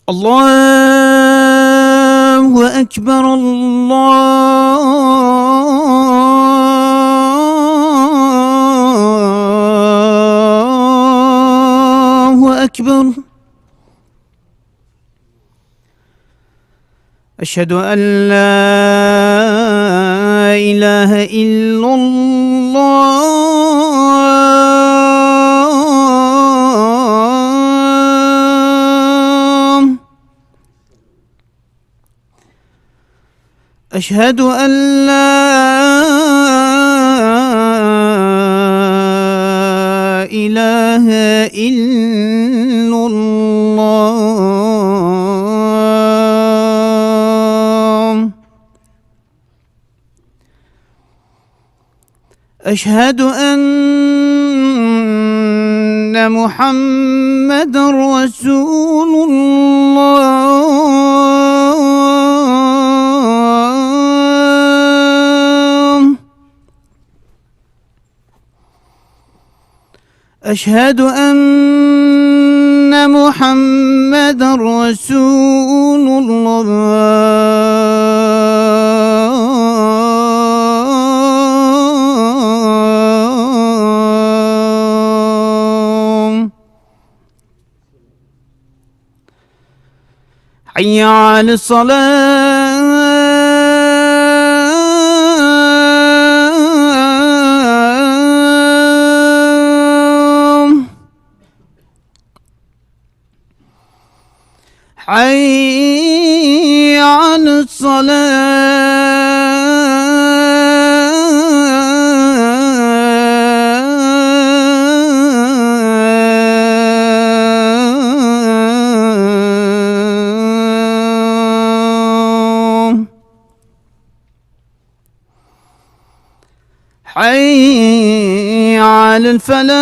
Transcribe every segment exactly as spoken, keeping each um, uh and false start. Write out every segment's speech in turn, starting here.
الله أكبر، الله أكبر. أشهد أن لا إله إلا الله. أشهد أن لا إله إلا الله. أشهد أن محمدا رسول الله. أشهد أن محمدا رسول الله. حي على الصلاة. حي على الصلاة. حي على الفلاح.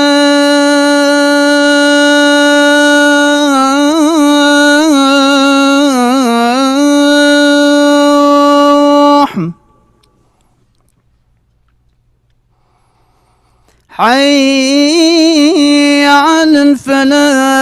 حي على الفلاح.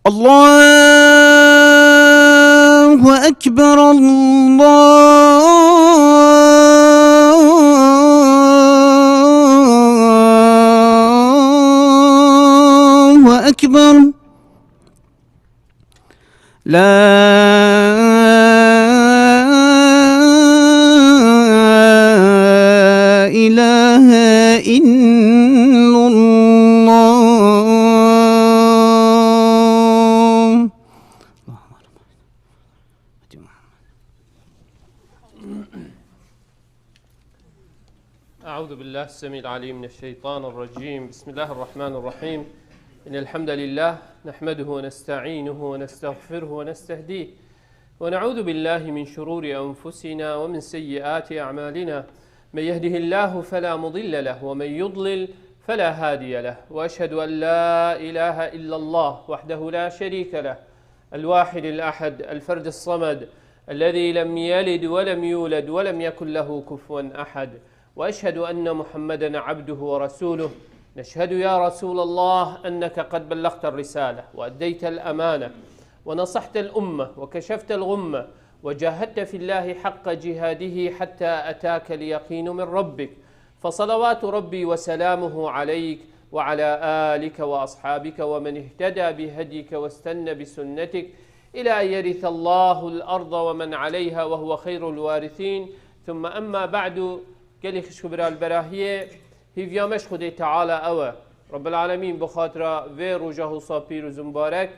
الله أكبر، الله أكبر. لا إله إلا الله. أعوذ بالله السميع العليم من الشيطان الرجيم. بسم الله الرحمن الرحيم. إن الحمد لله نحمده ونستعينه ونستغفره ونستهديه، ونعوذ بالله من شرور أنفسنا ومن سيئات أعمالنا. من يهده الله فلا مضل له، ومن يضلل فلا هادي له، وأشهد أن لا إله إلا الله وحده لا شريك له، الواحد الأحد، الفرد الصمد، الذي لم يلد ولم يولد ولم يكن له كفوا أحد، وأشهد أن محمدا عبده ورسوله. نشهد يا رسول الله أنك قد بلغت الرسالة وأديت الأمانة ونصحت الأمة وكشفت الغمة وجاهدت في الله حق جهاده حتى أتاك اليقين من ربك، فصلوات ربي وسلامه عليك وعلى آلك وأصحابك ومن اهتدى بهديك واستن بسنتك إلى أن يرث الله الأرض ومن عليها وهو خير الوارثين. ثم أما بعد، gelî xişk û bira li berahiyê, hîviya me ji Xwedê Teala ew e. Rebbil Alemîn bi xatira vê roja hosa pîroz û mibarek,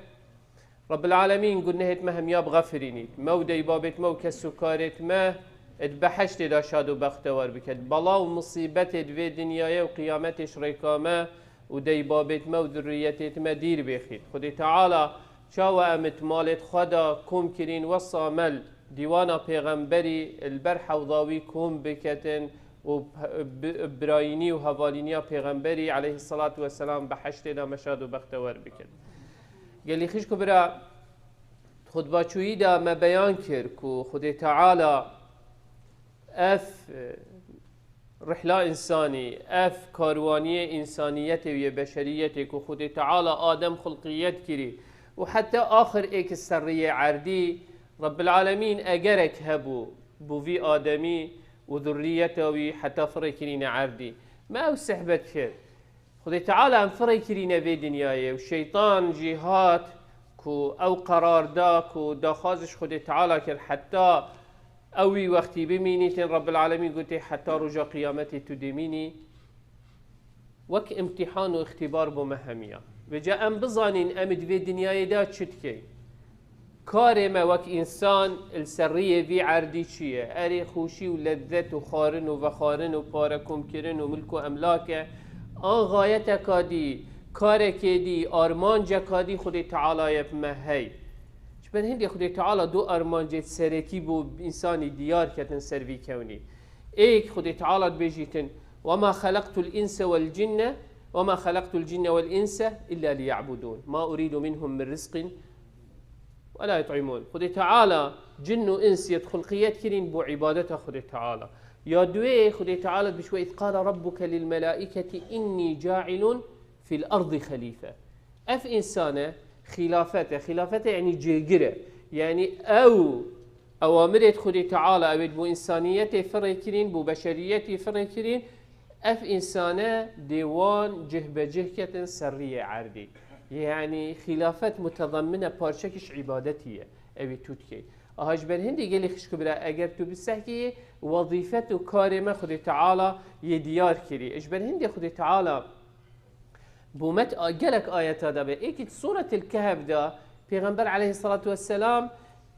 Rebbil Alemîn gunehêt me hemiya bixefirînît. Me û deybabêt me û kes û karêt me di behiştê de şad û bextewar biket. Bela û misîbetê di vê dinyayê û qiyametê ji rêka me û deybabêt me û zurriyetêt me dîr bêxît. Xwedê Teala çawa em di malêt xwe de kom kirîn, wesa me li dîwana pêxemberî li ber hewda wî kom biketin û bi, bi birayînî û hevalîniya pêxemberî aleyhisselatu vesselam behiştê de me şad û bextewar bikin. Gelî xişk û bira, Xutbaçûyî de me beyan kir ku Xwedê Teala ev, e, rihla însanî, ev karwaniyê însaniyetê û yê beşeriyetê ku Xwedê Teala Adem xulqiyet kirî û heta axir êk serriyê erdî, Rebbil Alemîn egerek hebû, bû vî Ademî û zurriyeta wî heta firê kirîne erdî. Me ew sehbet kir. Xwedê Teala em firê kirîne vê dinyayê û şeytan jî hat ku ew qerar da ku daxwaz ji Xwedê Teala kir heta ew wî wextî bimînîtin, Rebbil Alemîn gotê heta roja qiyametê tu dimînî. Wek imtîhan û îxtîbar bo me hemiya. Vêca em bizanîn em di vê dinyayê de çi dikeyn. Karê me wek însan li ser riyê vî erdî çi ye? Erê xweşî û lezzet û xwarin û vexwarin û pare komkirin û milk û emlak e. An xayeteka dî, karekê dî, armanceka dî Xwedê Teala ye bi me hey. Ji ber hindê Xwedê Teala du armancê serekî bo însanî diyar ketin ser vî kewnî. Êk Xwedê Teala dibêjîtin, "وما خلقت الإنس والجن، وما خلقت الجن والإنس إلا ليعبدون، ما أريد منهم من رزق ولا يطعمون." Xwedê Teala cin û ins yê xulqiyet kirîn bo îbadeta Xwedê Teala. Ya duê Xwedê Teala dibêje, "وإذ قال ربك للملائكة إني جاعل في الأرض خليفة." Ev însane xîlafet e. Xîlafet e, yanî cêgir e. Yanî ew ewamirê Xwedê Teala, ew ê bo însaniyetê firê kirîn, bo beşeriyetî firê kirîn, ev însane dê wan cih be cih ketin ser riyê erdî. Yanî xîlafet mutezemmine parçekî ji îbadetî ye. Ew ê tu dikey. Aha ji ber hindê gelî xişk û bira, eger tu bisehkiyê wezîfet û karê me Xwedê Teala yê diyar kirî. Ji ber hindê Xwedê Teala Bo me gelek ayeta de be. Êkî di Sûretil Kehf de Pêxember aleyhissalatu vesselam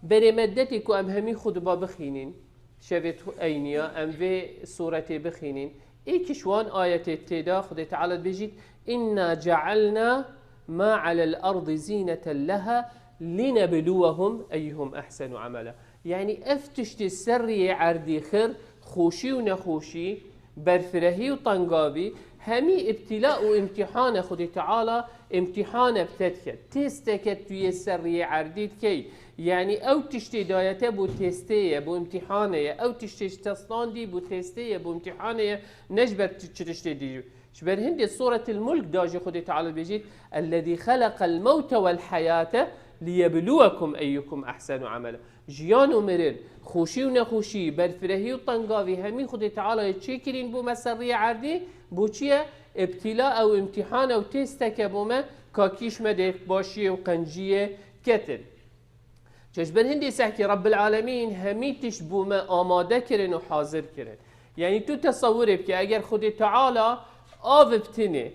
berê me detê ku em hemî xutba bixînîn. Şevê tu eyniya em vê sûretê bixînîn. Êkî ji wan ayetê tê de Xwedê Teala dibêjît, "Inna cealna ma alel ardi zineten leha linebluwehum eyyuhum ehsenu amela." Yanî ev tiştê ser riyê erdî xir, xweşî û nexweşî, berfirehî û tengavî, hemî îbtîla û îmtîhan e Xwedê Teala îmtîhan e bi te dike. Têsteke tu yê ser riyê erdî dikey. Yanî ew tiştê daye te bo têstê ye, bo îmtîhanê ye. Ew tiştê ji te standî bo têstê ye, bo îmtîhanê ye, ne ji ber tu çi tiştê dî. Ji ber hindê Sûretil Mulk da jî Xwedê Teala dibêjît, "Ellezî xeleqel mewte wel heyate liyebluwekum eyyukum ehsenu amela." Jiyan û mirin, xweşî û nexweşî, berfirehî û tengavî hemî Xwedê Teala yê çêkirîn bo me ser riyê erdî, bo çi ye? Îbtîla ew îmtîhan ew têsteke bo me, ka kî ji me dê başiyê û qenciyê ketin. Ji ber hindê sehkî Rebbil Alemîn hemî tişt bo me amade kirin û hazir kirin. Yanî tu tesewirê bike, eger Xwedê Teala av bi tinê,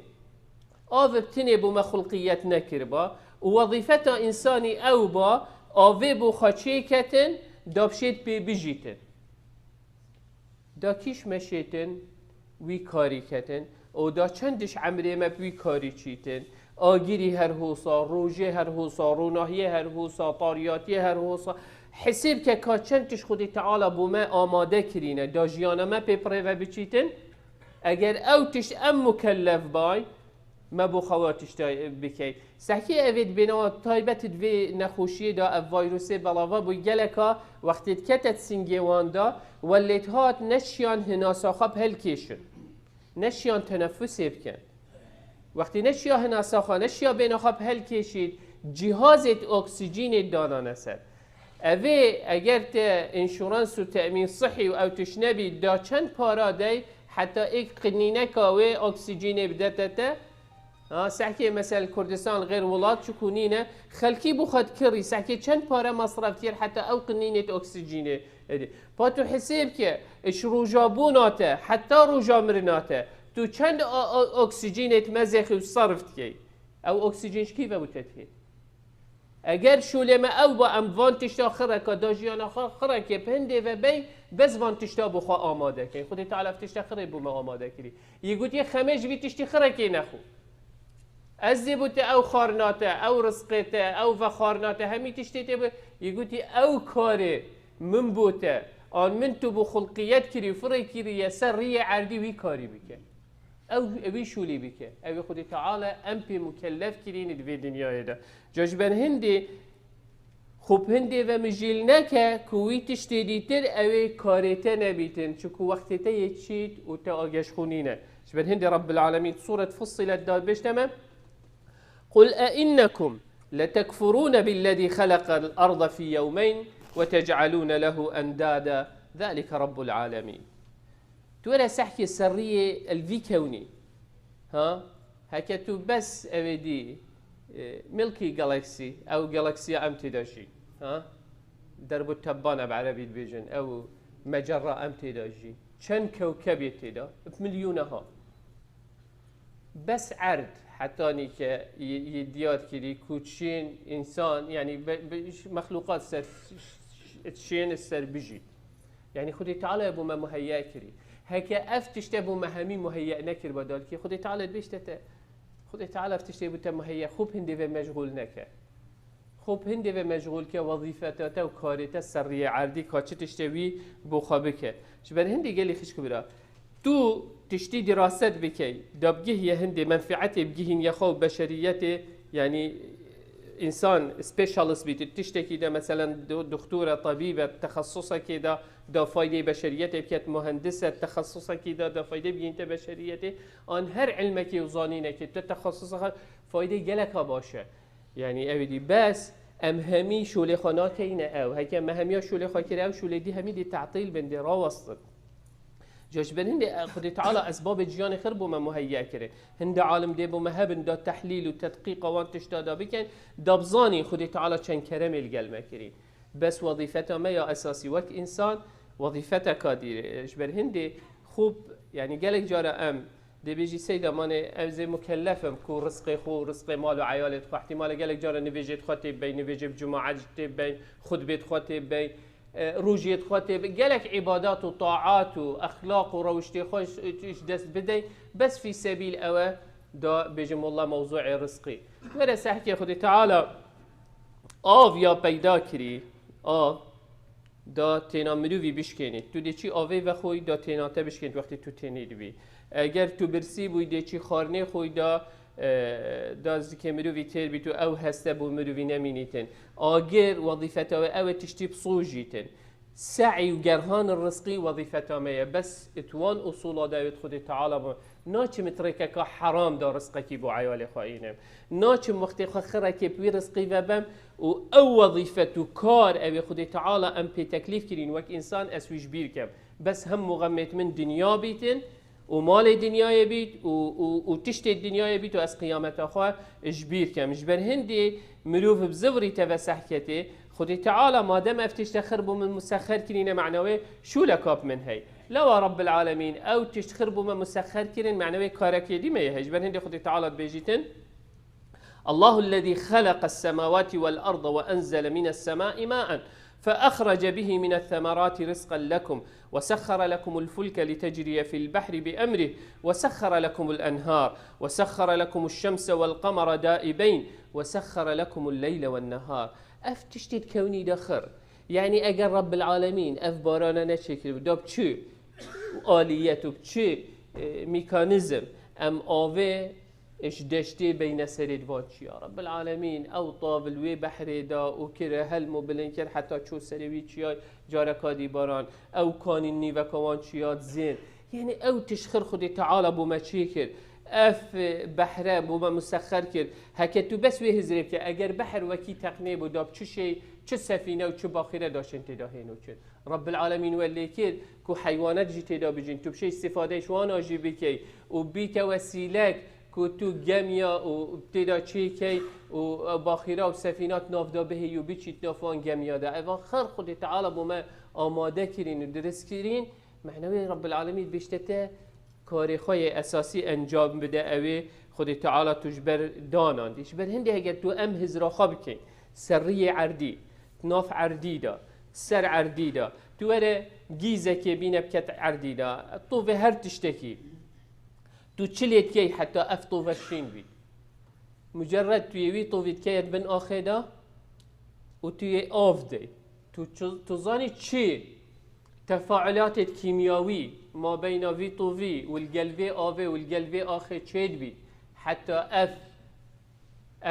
av bi tinê bo me xulqiyet nekiriba û wezîfeta însanî ew ba, avê bo xwe çêketin, da bişêt pê bijîtin. Da kî ji me şêtin wî karî ketin û da çend diş emrê me bi wî karî çîtin. Agirî her hosa, rojê her hosa, ronahiyê her hosa, tariyatiyê her hosa. Hesêb ke ka çend tişt Xwedê Teala bo me amade kirîne, da jiyana me pê pirê ve biçîtin. Eger ew tişt em mukellef bay, me bo xewa tişta bikey. Sehkê evê dibêne wan taybet di vê nexweşiyê de ev vayrusê belava bû geleka wextê dikete di singê wan de, welêt hat neşiyan hinasa xwe bi helkêşin. Neşiyan tenefusê bikin. Wextê neşiya hinasa xwe, neşiya bêna xwe bi helkêşît, cihazê di oksîjînê danane ser. Evê eger te înşurans û temîn sihî û ew tişt nebî, da çend para dey heta êk qinîneka wê oksîjînê bidete te? Ha, sehkê mesela Kurdistan, xêr welat çi ku nîne, xelkî bo xwe dikirî, sehkê çend pare mesref kir heta ew qinînê di oksîjînê edî. Pa tu hesêb ke, ji roja bûna te heta roja mirina te, tu çend o-, o-, oksîjînê di mezêxî û serf dikey? Ew oksîjîn ji kî ve bû te dikey? Eger şûlê me ew ba em van tişta xireka da jiyana xwe xirekê bi hindê ve bey, bes van tişta bo xwe amade keyn. Xwedê Teala ev tişta xirê bo me amade kirî. Yê gotiye xemê ji vî tiştî xirekê nexwe. Ez dê bo te ew xwarina te, ew rizqê te, ew vexwarina te, hemî tiştê te bi. Yê gotî ew karê min bo te, an min tu bo xulqiyet kirî û firê kiriye ser riyê erdî wî karî bike. Ew, ewî şûlî bike. Ew ê Xwedê Teala em pê mukellef kirîne di vê dinyayê de. Ca ji ber hindê Xûb hindê ve mijîl neke ku wî tiştê dîtir ew ê karê te nebîtin, çiku wextê te yê çît û te ageşxûnî ne. Ji ber hindê Rabbil Alemîn Sûret Fussilet da bêjte me, قل أئنكم لتكفرون بالذي خلق الأرض في يومين وتجعلون له أندادا ذلك رب العالمين. Tu were sehkê serriyê el vî kewnî. Ha? Heke tu bes ew ê dî, e, Milky Galaxy, ew galaksiya em tê de jî. Ha? Derbu tebbana bi erebî dibêjin, ew mecerra em tê de jî. Çend kewkebê tê de? Bi milyûne ha. Bes erd hetanî ke yê, yê diyar kirî ku çiyên însan, yanî be, be, mexlûqat ser, çiyên ser bijî. Yanî Xwedê Teala bû me muheyya kirî. Heke ev tişte bû me hemî muheyya nekirba dalkî, Xwedê Teala dibêjte te, Xwedê Teala ev tiştê bû te muheyya, xûb hindê ve meşgûl neke. Xûb hindê ve meşgûl ke wezîfeta te û karê te serriyê erdî ka çi tiştê wî bo xwe bike. Ji ber hindê gelî xişk bira. Tu tiştî diraset bikey, da bigihîye hindê menfietê bigihîniye xwe û beşeriyetê, yanî însan specialist bî, tu tiştekî de, meselen, du-, duxtur e, tebîb e, texesusekê de, da faydê beşeriyetê biket, muhendis e, texesusekî de, da faydê bigihînte beşeriyetê, an her ilmekê û zanînekê tu texesusa xwe faydê geleka baş e. Yanî ew dî bes em hemî şûlê xwe nakeyne ew. Heke me hemiya şûlê xwe kir, ew şûlê dî hemî dî te'tîl bin, dê rawestin. Ca ji ber hindê, e, Xwedê Teala esbabê ciyanê xir bo me muheyya kirin. Hinde alim dê bo me hebin da tehlîl û tedqîqa wan tişta da bikin, da bizanîn Xwedê Teala çend keremê li gel me kirî. Bes wezîfeta me ya esasî wek însan, wezîfeteka dî, ji ber hindê xûb, yanî gelek cara em dê bêjî, Seyda, manê ez ê mukellef im ku rizqê xwe û rizqê mal û eyalê xwe, ihtimal e gelek cara nivêjê xwe tê bibey, nivêjê bi cemaet tê bibey, xutbê xwe tê bibey, e, rojiyê xwe tê bibey, gelek îbadat û taat û exlaq û rewiştê xwe ji, ji dest bidey, bes fî sebîl ew e, da bêjim, wela mewzûê rizqî. Were sehkê Xwedê Teala av ya peyda kirî, av, da têna mirovî bişkênî. Tu dê çî avê vexwî, da têna te bişkênî wextê tu tênî dibî. Eger tu birsî bûyî, dê çî xwarinê xwî da, e, da zikê mirovî têr bî, tu ew heste bo mirovî nemînîtin. Agir wezîfeta wê ew e tiştî bisûjîtin. Se'î û gerhan rizqî wezîfeta me ye. Bes it wan usûla de wê Xwedê Teala bo. Naçim it rêkeka heram da rizqekî bo eyalê xwe înim. Naçim wextê xwe xirekê bi wî rizqî ve bem û ew wezîfet û kar ew ê Xwedê Teala em pê teklîf kirîn wek însan ez wî ji bîr kem. Bes hem muxemêt min dinya bîtin û malê dinyayê bît û, û, û tiştê dinyayê bît û ez qiyameta xwe ji bîr kem. Ji ber hindê mirov bi zivirî teve sehketê, Xwedê Teala madem ev tişte xir bo min musexxer kirîne, mena wê şûleka bi min hey. Lewa Rabbil Alemîn ew tişt xir bo me musexxer kirin, mena wê karekê dî me ye hey. Ji ber hindê Xwedê Teala dibêjîtin, الله الذي خلق السماوات والأرض وأنزل من السماء ماء فأخرج به من الثمرات رزقا لكم وسخر لكم الفلك لتجري في البحر بأمره وسخر لكم الأنهار وسخر لكم الشمس والقمر دائبين وسخر لكم الليل والنهار. Ev tiştê di kewnî de xir. Yanî eger Rabbil Alemîn ev barana neçêkiribû, da bi çi aliyet û bi çi, e, mekanîzm em avê ji deştê beyne serê di van çiya. Rabbil Alemîn ew tav li wê behrê da û kire helm û bilind kir heta çû serê wî çiya, careka dî baran. Ew kanîn nîveka wan çiya dizên. Yanî ew tişt xir Xwedê Teala bo me çêkir. Ev, e, behre bo me musexxer kir. Heke tu bes wê hizrê bike, eger behr wekî teqnê bû, da bi çi şey, çi sefîne û çi baxîre da şên tê da hêno çin. Rabbil Alemîn we lê kir ku heywanet jî tê da bijîn, tu bişêy îstîfadeyê ji wana jî bikey û bîte wesîlek ku tu gemiya û tê da çêkey û baxîra û sefînat nav da bihêy û biçît nav wan gemiya de. Evan xir Xwedê Teala bo me amade kirîn û dirist kirîn. Mehna wê Rabbil Alemîn bêjte te karê xwe yê esasî encam bide, ew ê Xwedê Teala tu ji ber danandî. Ji ber hindê heger tu em hizra xwe bikin, serriyê erdî, nav erdî de, ser erdî de, tu were gîzekê bîne biket erdî de, tovê her tiştekî, tu çi lê dikey heta ev tove şîn bî? Mucerred tu yê wî tovî dikeye di bin axê de û tu yê av dey. Tu çi, tu zanî çi tefaulatê kîmyawî mabeyna vî tovî û li gel vê avê û li gel vê axê çêdibî heta ev,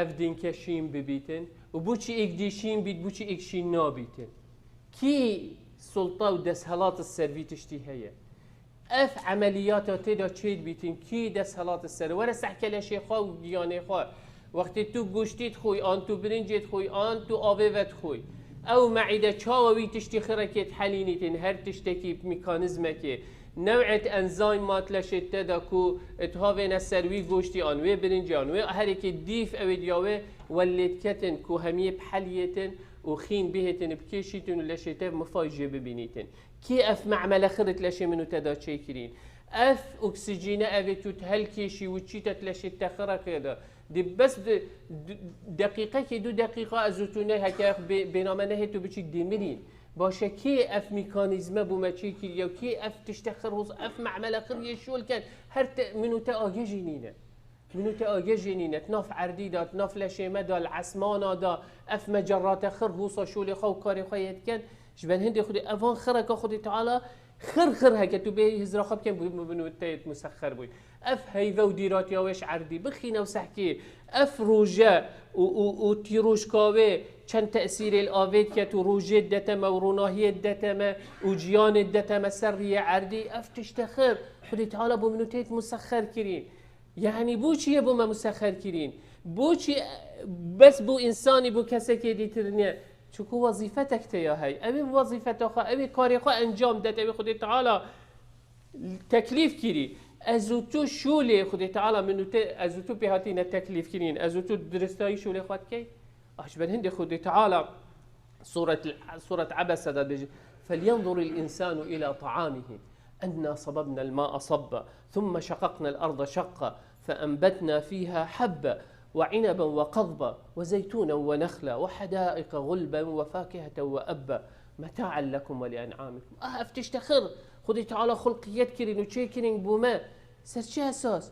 ev dînke şîn bibîtin Û boçî êk dî şîn bît, boçî êk şîn nabîtin? Kî sulta û desthilat ser vî tiştî heye? Ev emeliyata tê de çêdibîtin, kî desthilat ser? Were sehke leşê xwe û giyanê xwe. Wextê tu goştî dixwî, an tu birincê dixwî, an tu avê vedixwî. Ew meîde çawa wî tiştî xirekê dihelînîtin, her tiştekî, mekanîzmekê. New'et enzaymat leşê te de ku dihavêne ser wî goştî an wê birincê an wê herekê dîf ew ê diya wê welêdketin ku hemiyê biheliyêtin û xîn bihêtin bikêşîtin û leşê te mifay jê bibînîtin. Kê ev me'mele xirit leşê min û te da çêkirîn? Ev oksijîne ev ê tu helkêşî û çî te leşê te xiraqê de. Di bes di, di, deqîqekê du deqîqa ez û tu ne heke bê-, bêname nehê tu biçî dimirîn. Başe kê ev mekanîzme bo me çêkiriye û kê ev tişte xir hûs, ev me'mele xir yê şol ken, her te, min û te agê jî nîne. Min û te agê jî nîne. Di nav erdî de, di nav leşê me de, li esmana de, ev mecerate xir hûsa şolê xwe û karê xwe yê dikin. Ji ber hindê Xwedê, evan xireka Xwedê Teala xir xir heke tu bê hizra xwe bikin, bû, bû, bû, te yê musexxer bûy. Ev heyve û dîratiya wê ji erdî bixîne û sehkî, ev roje û, û, û tîrojka wê çend tesîrê li avê diket û rojê didete me û ronahiyê didete me û ciyanê didete me ser riyê erdî, ev tişte xir Xwedê Teala bo min û te yê musexxer kirîn. Yanî bo çi ye bo me musexxer kirîn? Bo çi bes bo însanî, bo kesekê dîtir niye? Çunku wezîfetek te ya hey. Ew ê wezîfeta xwe, ew ê karê xwe encam det, ew ê Xwedê Teala teklîf kirî. Ez û tu şûlê Xwedê Teala min û te, ez û tu pê hatîne teklîf kirîn. Ez û tu diristayî şûlê xwe dikey? Ah, ji ber hindê Xwedê Teala Suret, Suret Ebese de dibêje, فَلْيَنْظُرِ الْإِنْسَانُ إِلَى طَعَامِهِ أَنَّا صَبَبْنَا الْمَاءَ صَبًّا ثُمَّ شَقَقْنَا الْأَرْضَ شَقًّا فَأَنْبَتْنَا فِيهَا حَبًّا وَعِنَبًا وَقَضْبًا وَزَيْتُونًا وَنَخْلًا وَحَدَائِقَ غُلْبًا وَفَاكِهَةً وَأَبًّا مَتَاعًا لَكُمْ وَلِأَنْعَامِكُمْ. Ah, ev tişte xir Xwedê Teala xulqiyet kirîn û çêkirîn bo me. Ser çi esas?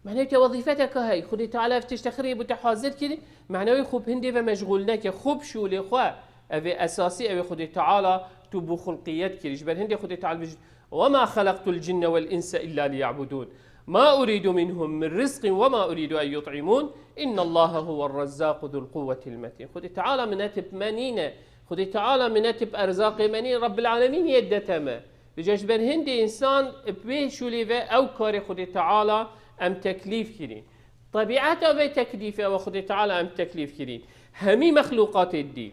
Mehna wî te wezîfeteke hey. Xwedê Teala ev tişte xirê bo te hazir kirî. Mehna wî xwe bi hindê ve meşgûl neke. Xwe bi şûlê xwe. Ev ê esasî, ew ê Xwedê Teala tu bo xulqiyet kirî. Ji ber hindê Xwedê Teala bijî, وَمَا خَلَقْتُ الْجِنَّ وَالْإِنْسَ إِلَّا لِيَعْبُدُونِ مَا أُرِيدُ مِنْهُمْ مِنْ رِزْقٍ وَمَا أُرِيدُ أَنْ يُطْعِمُونِ إِنَّ اللَّهَ هُوَ الرَّزَّاقُ ذُو الْقُوَّةِ الْمَتِينِ. Xwedê Teala minet bi me nîne. Xwedê Teala minet bi erzaqê me nîne. Rabbil Alemîn yê dete me. Vêca ji ber hindê însan bi wê şûlê ve ew karê Xwedê Teala em teklîf kirîn. Tebîeta vê teklîfê ew e Xwedê Teala em teklîf kirîn. Hemî mexlûqatê dî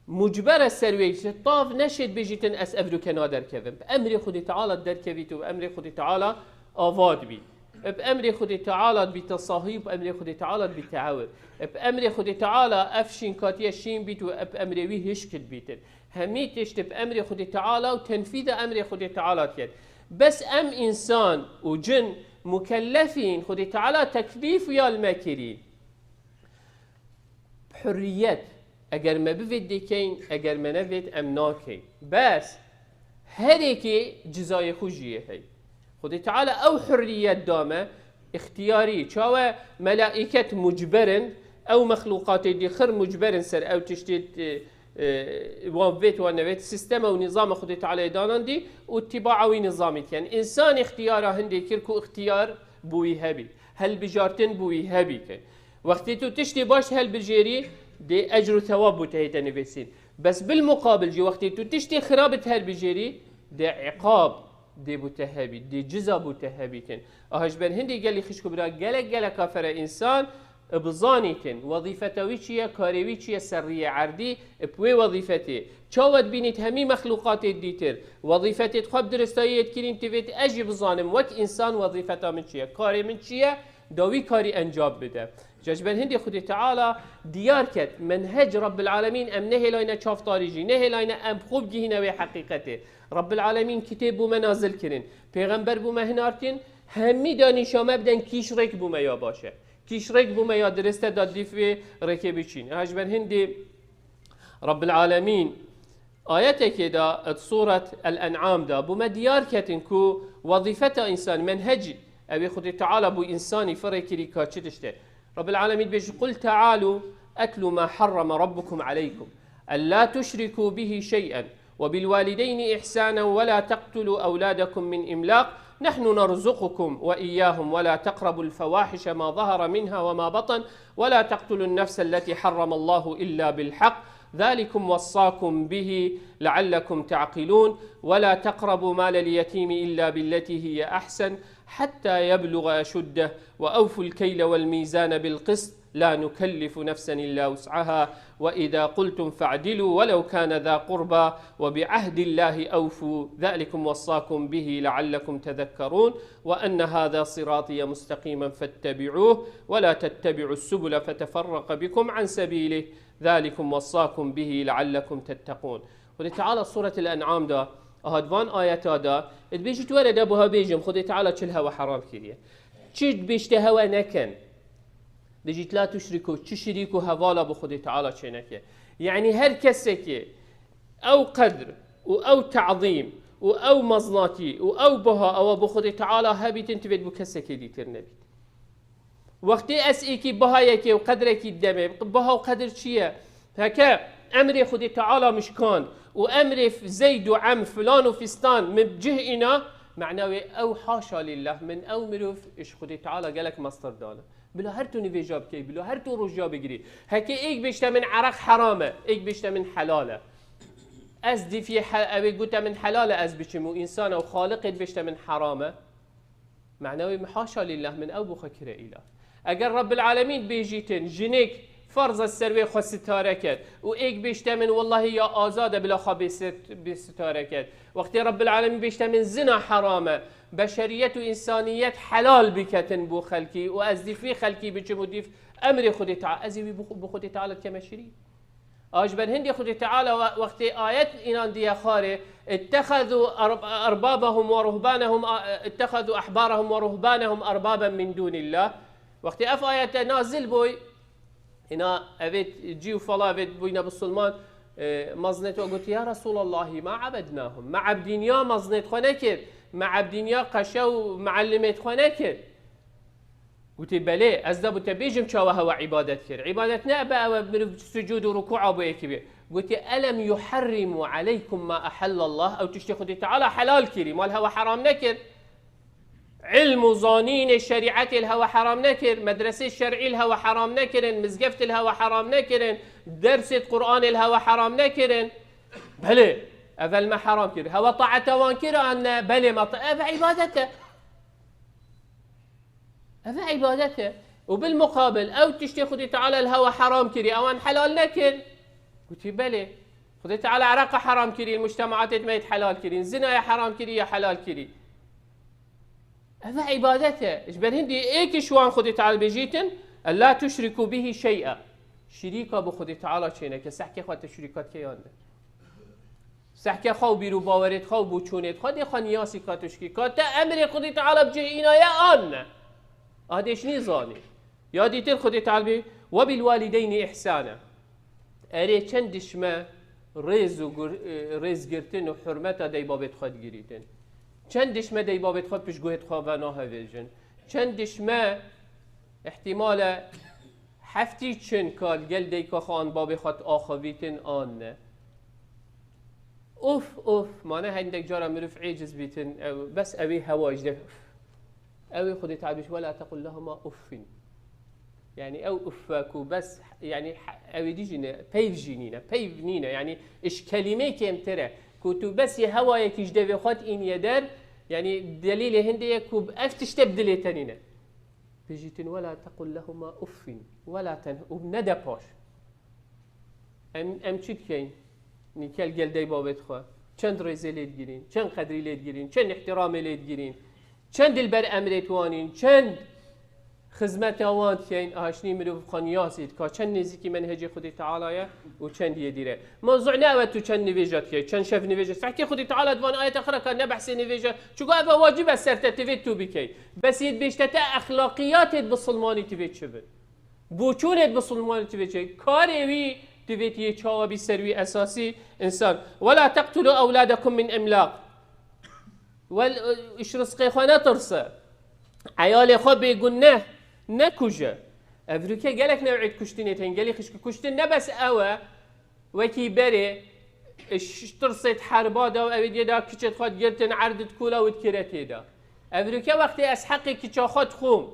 mucber e ser wê, ji tav neşê dibêjîtin ez ev rûke naderkevim. Bi emrê Xwedê Teala derkevît û bi emrê Xwedê Teala ava dibî. Bi emrê Xwedê Teala dibî tesahî, bi emrê Xwedê Teala dibî teewir. Bi emrê Xwedê Teala ev şînkatiye şîn bît û bi emrê wî hişk dibîtin. Hemî tişt bi emrê Xwedê Teala û tenfîza emrê Xwedê Teala diket. Bes em însan û cin mukellefîn, Xwedê Teala teklîf ya li me kirî. Bi hurriyet, eger me bivêt dê keyn, eger me nevêt em nakeyn. Bes herêkê cizayê xwe jî yê hey. Xwedê Teala ew hurriyet da me, îxtiyarî. Çawe melaîket mucber in, ew mexlûqatê dî xir mucber in ser ew tiştê, e, e, wan vêt wan nevêt, sîstema û nîzama Xwedê Teala'yê danandî û tibaa wî nîzamî dikin. Însan îxtiyara hindê kir ku îxtiyar bo wî hebî, hilbijartin bo wî hebî ke. Wextê tu tiştê baş helbijêrî, dê ecr û thewab bo te hête nivîsîn. Bes bil muqabil jî wextê tu tiştê xirab helbijêrî, dê îqab dê bo te hebî, dê ciza bo te hebîtin. Aha ji ber hindê gelî xişk û bira gelek gelek kafere însan, e, bizanîtin, wezîfeta wî çi ye, karê wî çi ye ser riyê erdî, e, bi wê wezîfetê. Çawa dibînît hemî mexlûqatê dîtir, wezîfetê xwe bi diristayî yê dikirîn, divêt ez jî bizanim, wek însan wezîfeta min çi ye, karê min çi ye, da wî karî encam bide. Ji ber hindê Xwedê Teala diyar ket, menhec Rabbil Alemîn em nehêlayne çavtarî jî, nehêlayne em xwe bigihîne wê heqîqetê. Rabbil Alemîn kitêb bo me nazil kirin, pêxember bo me hinartin, hemî da nîşa me biden kîş rêk bo me ya baş e. Kîş rêk bo me ya dirist e da dîf wê rêkê biçîn. Ha ji ber hindê Rabbil Alemîn ayetekê de, di Suret El-En'am de bo me diyar ketin ku wezîfeta însan, menhecî, ew ê Xwedê Teala bo însanî firê kirî ka çi tişt e. Rabbil Alemîn dibêje, قُلْ تَعَالُوا أَتْلُ مَا حَرَّمَ رَبُّكُمْ عَلَيْكُمْ أَلَّا تُشْرِكُوا بِهِ شَيْئًا وَبِالْوَالِدَيْنِ إِحْسَانًا وَلَا تَقْتُلُوا أَوْلَادَكُمْ مِنْ إِمْلَاقٍ نحن نرزقكم وإياهم ولا تقربوا الفواحش ما ظهر منها وما بطن ولا تقتلوا النفس التي حرم الله إلا بالحق ذلكم وصاكم به لعلكم تعقلون ولا تقربوا مال اليتيم إلا بالتي هي أحسن حتى يبلغ أشده وأوفوا الكيل والميزان بالقسط لا نكلف نفسا إلا وسعها وإذا قلتم فاعدلوا ولو كان ذا قربى وبعهد الله أوفوا ذلكم وصاكم به لعلكم تذكرون وأن هذا صراطي مستقيما فاتبعوه ولا تتبعوا السبل فتفرق بكم عن سبيله ذلكم وصاكم به لعلكم تتقون. Xwedê Teala Suret El-En'am da, aha di van ayeta da, dibêjît were de buha bêjim, Xwedê Teala çi li hewa heram kiriye. Çi dibêjte hewa nekin. Dibêjît la tuşriku, çi şirîk û hevala bi Xwedê Teala çêneke. Yanî her kesekê ew qedr û ew tazîm û ew meznatî û ew buha ewa bi Xwedê Teala hebîtin, tivêt bi kesekê dîtir nebît. Wextê ez êkî bihayekê û qedrekî demê, biha û qedir çi ye? Heke emrê Xwedê Teala min şikand û emrê f-, Zeyd û Em, filan û fistan min bi cih îna, mena wê ew haşa lillah, min ew mirov ji Xwedê Teala gelek mestir dane. Bila her tu nivêja bikey, bila her tu roja bigirî. Heke êk bêjte min ereq heram e, êk bêjte min helal e. Ez dîfiyê he-, ew ê gote min helal e ez biçim û însan e û Xaliqê dibêjte min heram e. Mena wê min haşa lillah min ew bo xwe kire îlah. Eger Rabbil Alemîn bêjîtin, jinik ferz e ser wê xwe sitare ket û êk bêjte min wellahî ya azad e bila xwe bê sit-, bê sitare ket. Wextê Rabbil Alemîn bêjte min zina heram e, beşeriyet û însaniyet helal biketin bo xelkî û ez dîf wî xelkî biçim û dîf emrê Xwedê Teala, ez ê wî bo, bo Xwedê Teala dikeme şirîk. A ji ber hindê Xwedê Teala we-, wextê ayet înandiye xwarê, اتخذوا أرب-، أربابهم ورهبانهم، a-، اتخذوا أحبارهم ورهبانهم أربابا من دون الله. Wextê ev ayete nazil bûy, îna evê cî û fala evê bûyne bisilman, e, mezinêt we gotî, ya Resulallahî, ma abednahum. Me ebdîniya mezinêt xwe nekir, me ebdîniya qeşe û meallimêt xwe nekir. Gotî, belê, ez de bo te bêjim çawa hewa îbadet kir. Îbadet ne be ew mirov sucûd û rukûa bo yekî bê. Gotî, elem yuharrimu aleykum ma ehellallah, ew tiştê Xwedê Teala helal kirî, ma li hewa heram nekir. Îlm û zanînê şerîetê li hewa heram nekir, medresê şerî li hewa heram nekirin, mizgeftê li hewa heram nekirin, dersê Qur'anê li hewa heram nekirin. Belê, evel me heram kir. Hewa taeta wan kir an ne? Belê, me ta-, ev îbadet e. Ev îbadet e. Û bil muqabil, ew tiştê Xwedê Teala li hewa heram kirî, ewan helal nekir. Gotî, belê. Xwedê Teala ereqa heram kirî, li mujtemaatê me yê helal kirîn, zinaya heram kirî ya helal kirî. Ev îbadet e. Ji ber hindî êk ji wan Xwedê Teala bêjîtin, "Ella tuşriku bihi şey'a." Şirîka bi Xwedê Teala çêneke, sehkê xwe te şirîka dike yan ne. Sehke xwe û bîr û bawerêt xwe û boçûnêt xwe dê xwe niyasî ka tişkî. Ka te emrê Xwedê Teala bi cih înaye an ne. A dêş nîzanî. Ya dîtir Xwedê Teala bê, "Ve bil walideyni ihsana." Erê çend dişme rêz û gur-, e, rêzgirtin û hurmeta dey babêt xwe digirîtin. Çend dişme dey babêt xwe piştguhêt xwe venahevêjin. Çend dişme ihtimale heftî çin ka li gel deyka xwe an babê xwe diaxivîtin an ne. Of, of, mane hindek cara mirov êciz bîtin, ew, bes ew ê hewa ji de, ew ê Xwedê Teala bêjî, "Ve la tequl lehuma uffin." Yanî ew uffe ku bes, yanî he-, ew ê dî jî ne, peyv jî nîne, peyv nîne, yanî ji kelîmeyê kêmtir e. Ku tu bes yê hewayekî ji devê xwe diîniye der, yanî delîlê hindê ye ku ev tişte bi dilê te nîne. Bêjîtin, "Ve la tequl lehuma uffin, ve la ten-", û nede paş. Em, em çi dikeyn? Nîkel gel dey babêt xwe. Çend rêzê lê digirîn, çend qedrî lê digirîn, çend îhtîramê lê digirîn, çend dilber emrê wan în, çend xizmeta wan dikeyn, aşnî mirov xwe niyazî dika, çend nêzîkî menhecê Xwedê Teala ye û çend yê dîre. Mewzu ne ew e tu çend nivêja dikey, çend şev nivêja. Sehkê Xwedê Teala di van ayeta xwe re ka ne behsê nivêja. Çuka ev e wacib e ser te tivê tu bikey. Bes yê dibêjte te exlaqiyatê bisilmanî tivê çi bin. Boçûnê bisilmanî tivê çi. Karê wî tivê tiyê çawa bî ser wî esasî însan. "Ve la teqtulu ewladekum min imlaq." Wel, ji rizqê xwe netirse. Eyalê xwe bêgun ne, nekuje. Evroke gelek new'ê kuştinê tên. Gelî xişkî kuştin ne bes ew e, wekî berê, ji tirsê herba de û ew ê diyê de kiçê xwe digirtin, erd dikula û dikire tê de. Evroke wextê ez heqê kiça xwe dixwim,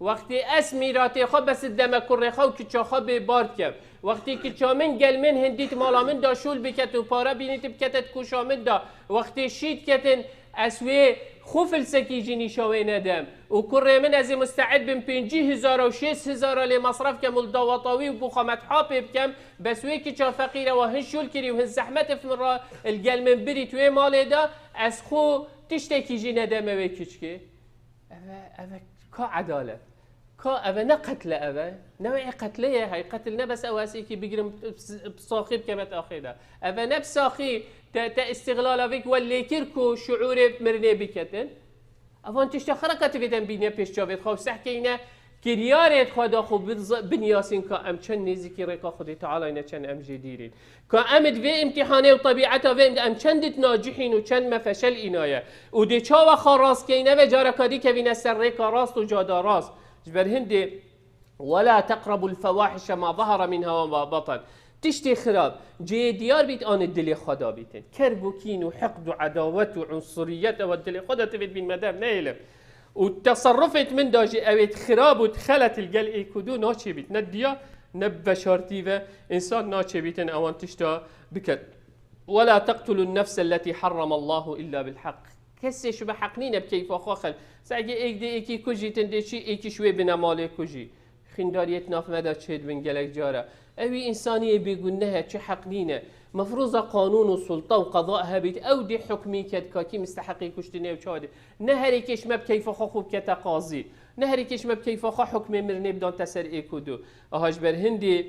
wextê ez mîratê xwe bes dideme kurê xwe û kiça xwe bê bar dikem, wextê kiça min gel min hindî di mala min de şûl biket û para bînî di bikete di kûşa min de, wextê şî diketin, ez wê xwe filsekî jî nîşa wê nedim û kurê min ez ê musteîd bim pêncî hezara û şêst hezara lê mesref kem û li dawata wî û bûxa metha pê bikem, bes wê kiça feqîre wa hin şûl kirî û hin zehmet ef min re li gel min birî tu wê malê de, ez xwe tiştekî jî nedeme wê kiçkê. Eve, eve ka edalet? Ka eve ne qetle eve? Ne wê qetle ye, hey qetil ne bes ew ez êkî bigirim, bi saxî bikeme axê de. Eve ne bi saxî te, te îstîxlala vê ki we lê kir ku şuûrê mirinê biketin. Evan tişta xereka tivêden bîne pêş çavêt xwe û sehkeyne kiryarêt xwe da xwe binyasîn ka em çend nêzîkî rêka Xwedê Teala ne çend em jê dîrîn. Ka em di vê îmtîhanê û tebîeta vê em çend dit nacihîn û çend me feşel înaye. Û dê çawa xwe rast keyne ve careka dî kevîne ser rêka rast û cada rast. Ji ber hindê, "Wela teqrebul fewahişe ma zahara minha ve ma batan." Tiştê xirab, cihê diyar bît anê dilê xwe da bîtin. Kerb û kîn û hiqd û edawet û unsuriyet ewa dilê xwe da tivêt bîn medem neylim. Û teserrufêt min da jî ewêt xirab û xelet il gel êk û du naçê bît. Ne diya, ne bi veşartî ve însan naçê bîtin ewan tişta biket. "Wela teqtulun nefse lletî harramallahu illa bil haq." Kesê şibe heq nîne bi keyfa xwe xel. Sehgê êk dê êkî kujîtin dê çi êkî şwê bine malê kujî. Xîndariyet nav me de çêdibin gelek cara. Ewî însaniyê bêguneh e, çi heq nîne. Mefrûza qanûn û sulta û qeza hebît, ew dê hukmî ket ka kî misteheqî kuştinê û çawa dê. Ne herêkê ji me bi keyfa xwe xwe bikete qazî. Ne herêkê ji me bi keyfa xwe hukmê mirinê bidante ser êk û du. Aha ji ber hindê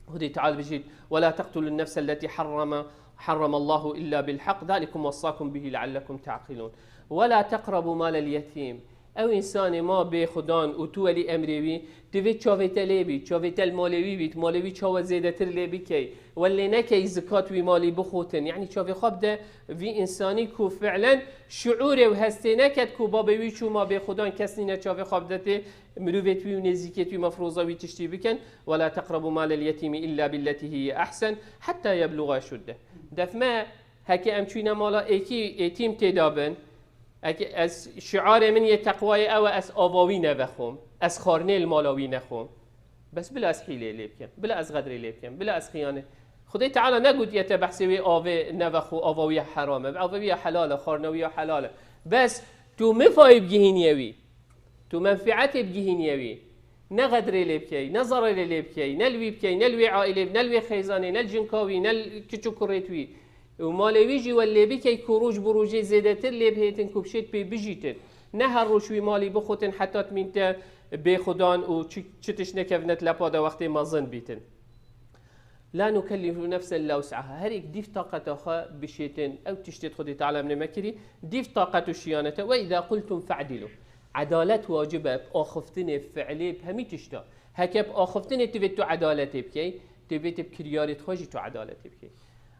Xwedê Teala bijît, "Wela teqtulun nefse lletî harrama, harramallahu illa bil haq, zalikum wassakum bihi leallekum ta'qilun. Wela teqrabu malel yetîm." Ew însanê ma bê xudan û tu welî emrê wî, divê çavê te lê bî, çavê te li malê wî bît, malê wî çawa zêdetir lê bikey, we lê nekey zikat wî malî bixotin. Yanî çavê xwe bide vî însanî ku fi'len şuûrê û hestê neket ku babê wî çû ma bê xudan kes nîne çavê xwe bide tê, mirovêt wî û nêzîkêt wî mefroza wî tiştî bikin. "Wela teqrebu malel yetîmî illa billeti hiye ehsen hetta yebluga şudde." Def me, heke em çûyne mala êkî êtîm tê de bin, heke ez şiarê min yê teqwayê ew e, ez ava wî nevexwim, ez xwarinê li mala wî nexwim. Bes bila ez hîlê lê bikim, bila ez xedrê lê bikim, bila ez xiyane. Xwedê Teala negotiye te behsê wê avê nevexwe, ava wî ya heram e, ava wî ya helal e, xwarina wî ya helal e. Bes tu mifayê bigihîniye wî. Tu menfietê bigihîniye wî. Ne xedrê lê bikey, ne zererê lê bikey, ne li wî bikey, ne li wê aîlê, ne li wê xêzanê, ne li jinka wî, ne li kiç û kurêt wî. Û malê wî jî we lê bikey ku roj bi rojê zêdetir lê bihêtin ku bişêt pê bijîtin. Ne her roj wî malî bixotin heta timîn te bê xudan û çi, çi tişt nekevine lepa de wextê mezin bîtin. La nukellifu nefsen illa wus'aha. Her êk dîv taqeta xwe bişêtin. Ew tiştê Xwedê Teala em nême kirî. Dîv taqet û şiyanete. "Ve izâ qultum fe'dilu." Edalet wacib e bi axiftinê, fi'lê, bi hemî tişta. Heke bi axiftinê divê tu edaletê bikey, divê tu bi kiryarê xwe jî tu edaletê bikey.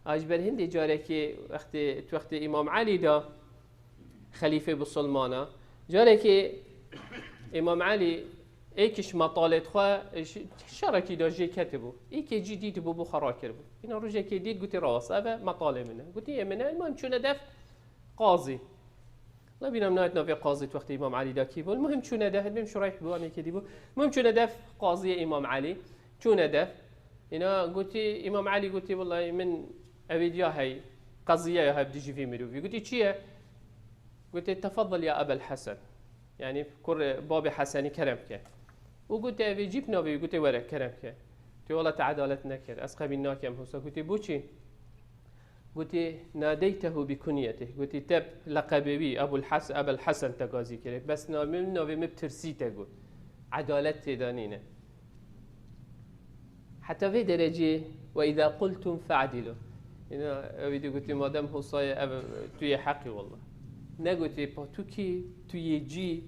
A ji ber hindê carekê wextê, tu wextê Îmam Elî de, xelîfê bisilmana. Carekê Îmam Elî êkî ji metalêt xwe, ş-, şerekî de jê ketibû. Êkê cî dîtibû, bû xwe rakiribû. Îna rojekê dît, gotê, "Rawest, ev e metalê min e." Gotî, "Yê min e." Îmam çûne def qazî. La bîna min nayet navê qazî wextê Îmam Elî de kî bû. Muhim çûne def, hemî şurayh bû, em êkê dî bû. Muhim çûne def qaziyê Îmam Elî. Çûne def. Îna gotî, Îmam Elî gotî, "Wellahî min ewê diya hey, qeziyeya hey bi dijî vî mirovî." Gotî, "Çi ye?" Gotê, "Tefeddel ya Ebel Hesen." Yanî, kurê babê Hesenî kerem ke. Û gotê, "Evê cî bi navê wî." Gotê, "Were, kerem ke." Gotê, "Wela te edalet nekir. Ez qebîl nakem husa." Gotê, "Bo çi?" Gotê, "Nadeytehu bi kunyetih." Gotê, "Te bi leqebê wî, Ebul Has-, Ebel Hesen te gazî kirê. Bes navê min, navê min bi tirsî te got." Edalet tê de nîne. Heta vê derecê, "Ve izâ qultum fe'dilu." Îna, ewî dî gotî, "Madem hosaye ev, tu yê heqî wallah." Negotî, "Pa tu kî, tu yê cî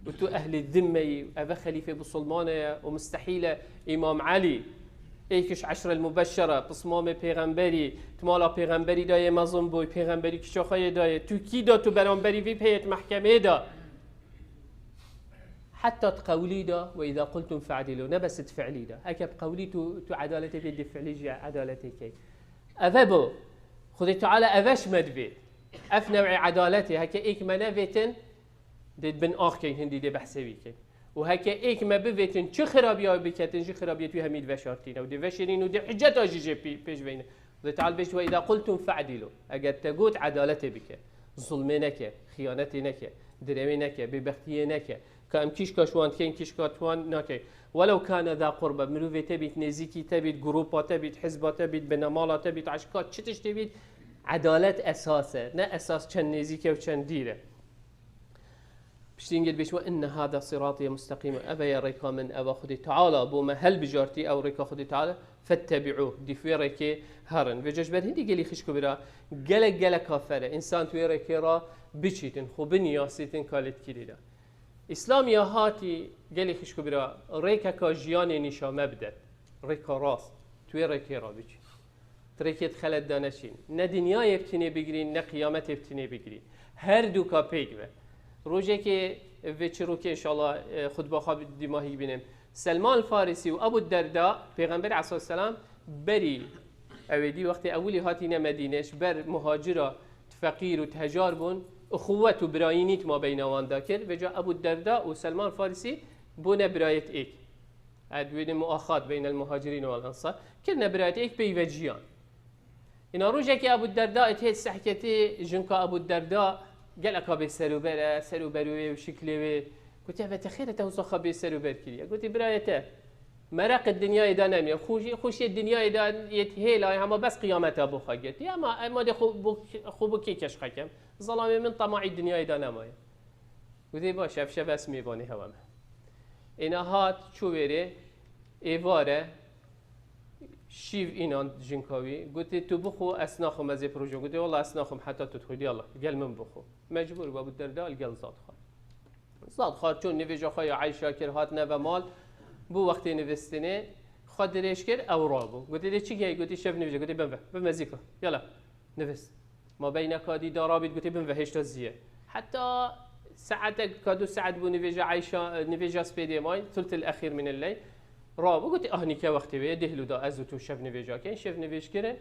û tu ehlê zimme yî, eve xelîfê bisilmane ye û mistehîl e Îmam Elî, êk ji eşrel mubeşşere, pismamê pêxemberî, tu mala pêxemberî de yê mezin bûy, pêxemberî kiça xwe yê dayê, tu kî da tu beramberî vî peyêt mehkemê de?" Heta di qewlî de, "Ve izâ qultum fe'dilu." Ne bes di fi'lî de. Heke bi qewlî tu, tu edaletê bê, di fi'lî jî edaletê key. Eve bo. Xwedê Teala eve ji me divê. Ev new'ê edaletê. Heke êk me nevêtin, Dê bin ax keyin hindî dê behsê wî keyin. Û heke êk me bivêtin çi xirabiya biketin, ji xirabiya wî hemî diveşartîne û dê veşêrîn û dê hiceta jî jê pê-, pêş veyne. Xwedê Teala bêjt, "Ve izâ qultum fe'dilû." Eger te got, edaletê bike. Zulmê neke, xiyanetê neke, direwê neke, bêbextiyê neke. Ka em kîşka ji wan dikeyin, kîşka ji wan nakeyin. Welew kâne zâ qurbe, mirovê te bît, nêzîkî te bît, grûpa te bît, hizba te bît, binemala te bît, eşka çi tiştê bît, edalet esas e. Ne esas çend nêzîk e û çend dîr e. Piştî hingê dibêje, "Ve inne hâdâ sirâtî mustaqîm." Ev e rêka min, ev e Xwedê Teala bo me helbijartî, ew rêka Xwedê Teala, "Fettebi'ûh." Dîf wê rêkê herin. Vêca ji ber hindî gelî xişk û bira, gelek gelek kafer e. Însan tu wê rêkê ra biçîtin, xwe biniyasîtin ka lê dikî lê de. Îslam ya hatî gelî xişk û bira, rêkeka jiyanê nîşa me bidet. Rêka rast. Tu wê rêkê ra biçî. Tirêkê di xelet de neçîn. Ne dinyayê bi tinê bigirîn, ne qiyametê bi tinê bigirîn. Her dûka pêk ve. Rojekê vê çirokê înşallah, e, xutba xwe bi dîmahî bînim. Selman Farisî û Ebu Derda, Pêxember aleyhisselam berî, ew ê dî wextê ewilî hatîne Medîne, ji ber muhacira feqîr û tejar bûn, uxuwet û birayînî di mabeyna wan de kir. Vêca Ebu Derda û Selman Farisî bûne birayet êk. Ev wêne muaxat beynel muhacirîn wal ensar. Kirine birayet êk peyve ciyan. Îna rojekê Ebu Derda êt hêt sehketê jinka Ebu Derda geleka bê serûber e, serûberûyê û şiklê wê. Gotiye, "Ve te xêr e te wisa xwe bê serûber kiriye." Gotiye, "Birayê te, mereq dinyayê de nemiye. Xweşî, xweşiyê dinyayê de yêt hêla, hema bes qiyameta bo xwe girtî. Ama, ama de xwe bo, xwe bo kê keş xekem. Zelamê min temaî dinyayê de nemaye." Gotiye, "Baş, ev şev ez mêvanê hewa me." Êna hat, çû wêrê, êvar e, şîv înan jinka wî. Gotiye, "Tu bixwe, ez naxwim, ez ê proje." Gotiye, "Wela ez naxwim, heta tu dixwî, yala, gel min bixwe." Mecbûr bû, Ebu Derda li gel zad xwar. Zad xwar çû nivêja xwe ya Eyşa kir, hat neve mal. Bû wextê nivîstinê, xwe dirêj kir, ew rabû. Gotiye, "Dê çi gehî?" Gotiye, "Şev nivêje." Gotiye, "Bin ve, bin ve zîka. Yala, nivîs." Mabeyneka dî darabît, gotiye, "Bin ve hêşta ziye." Heta saetek ka du saet bû nivêja Eyşa, nivêja spêdê may, thulthul exîr min el-leyl. Rabû, gotiye, "Ah, nîke wextê wê ye, dê hilo da ez û tu şev nivêja keyin." Şev nivêj kirin.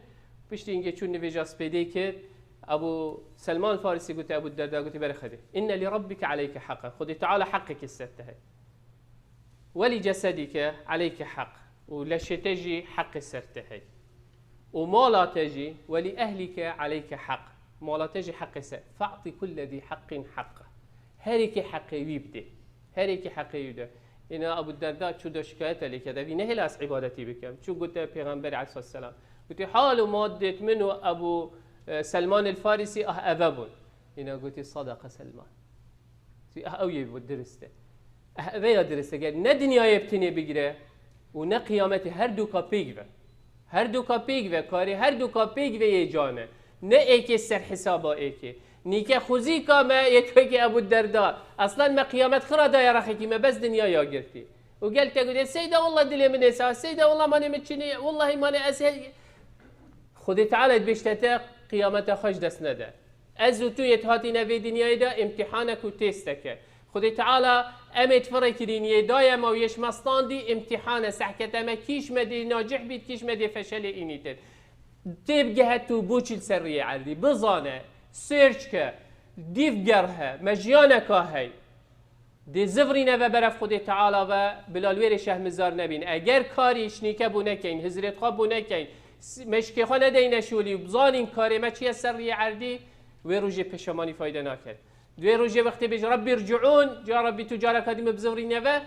Piştî hingê çû nivêja spêdê kir. Ebu Selman Farisî gotiye Ebu Derda, gotiye, "Bere xwedê. Înne li rabbike aleyke heqen." Xwedê Teala heqekî ser te heye. "Welî cesedîke aleyke heq." Û leşê te jî heqê ser te hey. "Û mala te jî, welî ehlîke aleyke heq." Mala te jî heqê ser. "Fe'tî kulle zî heqqin heqqe." Herêkê heqê wî bidê. Herêkê heqê wî bidê. Îna Ebu Derda çû da şikayete lê kete. Vî nehêla ez îbadetî bikem. Çû gote Pêxember aleyhisselam. Gote, "Hal û madêt min û Ebu, e, Selman el Farisî ah eve bûn." Îna gote, "Sadaka Selman." Ew yê dirist e. Ev ya dirist e. Ger ne dinyayê bi tinê bigire û ne qiyametê, her dûka pêk ve. Her dûka pêk ve, karê her dûka pêk ve yê can e. Ne êkê ser hesaba êkê. Nîke xuzîka me yê twekê Ebu Derda. Aslan me qiyamet xira daye rexekî me bes dinya ya girtî. Û gel te gote, "Seyda, wallah dilê min ê sa, Seyda, wallah manê min çinî, wallahi manê ez he-" Xwedê Teala dibêjte te qiyameta xwe ji dest nede. Ez û tu yê hatîne vê dinyayê de îmtîhanek û têsteke. Xwedê Teala em ê difirekirîn yê daye me û yê ji me standî îmtîhan e, sehkete me kîş me dê nacih bît, kîş me dê feşelê înîtin. Têbgehe tu boçî li ser riyê erdî. Bizane, search ke, dîv gerhe, me jiyaneka hey. Dê zivrîne ve beref Xwedê Teala ve, bila li wêrê şehmizar nebîn. Eger karî şnîke bû nekeyn, hizrêt xwe bû nekeyn, s-, meşkê xwe nedeyne şûlî û bizanîn karê me çiye ser riyê erdî, wê rojê pêşemanî fayde naket. Di wê rojê wextê bêj, "Rebbi rciûn", ca Rebbi tu careka dî min bizivrîne ve,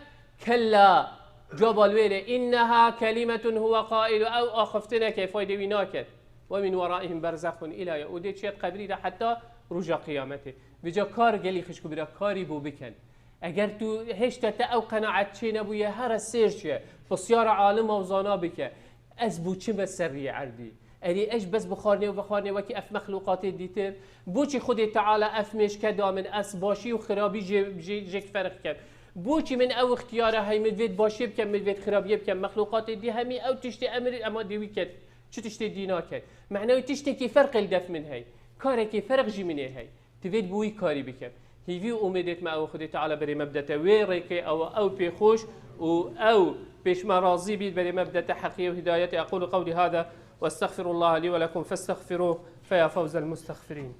kella, caba li wêrê, "Inneha kelimetun huwe qailu", ew axiftineke fayde wî naket. "Ve min weraihim berzexun ila ye-", û dê çiye di qebrî de heta roja qiyametê. Vêca kar gelî xişk û bira karî bû bikin. Eger tu hêşta te ew qenaet çênebûye, here sêr çi ye, pisyara alima û zana bike, ez bû çi me ser riyê erdî? Erê ez bes bixwarnê û vexwarnê wekî ev mexlûqatê dîtir? Boçî Xwedê Teala ev mêşke da min, ez başî û xirabî jê, jê, jêk ferq kem? Boçî min ew ixtiyara hey, min vêt başiyê bikem, min vêt xirabiyê bikem? Mexlûqatê dî hemî ew tiştê emir ema dê wî ket, çi tiştê dî naket? Mehna wî tiştekî ferqê li def min hey, karekê ferq jî min ê hey. Divêt bi wî karî bikem. Hîvî û umêdêt me ew Xwedê Teala berê me bidete wê rêkê, ew, ew pê xweş û ew pêş me razî bît, berê me bidete heqiyê û hidayetê. أقول قولي هذا وأستغفر الله لي ولكم فاستغفروه فيا فوز المستغفرين.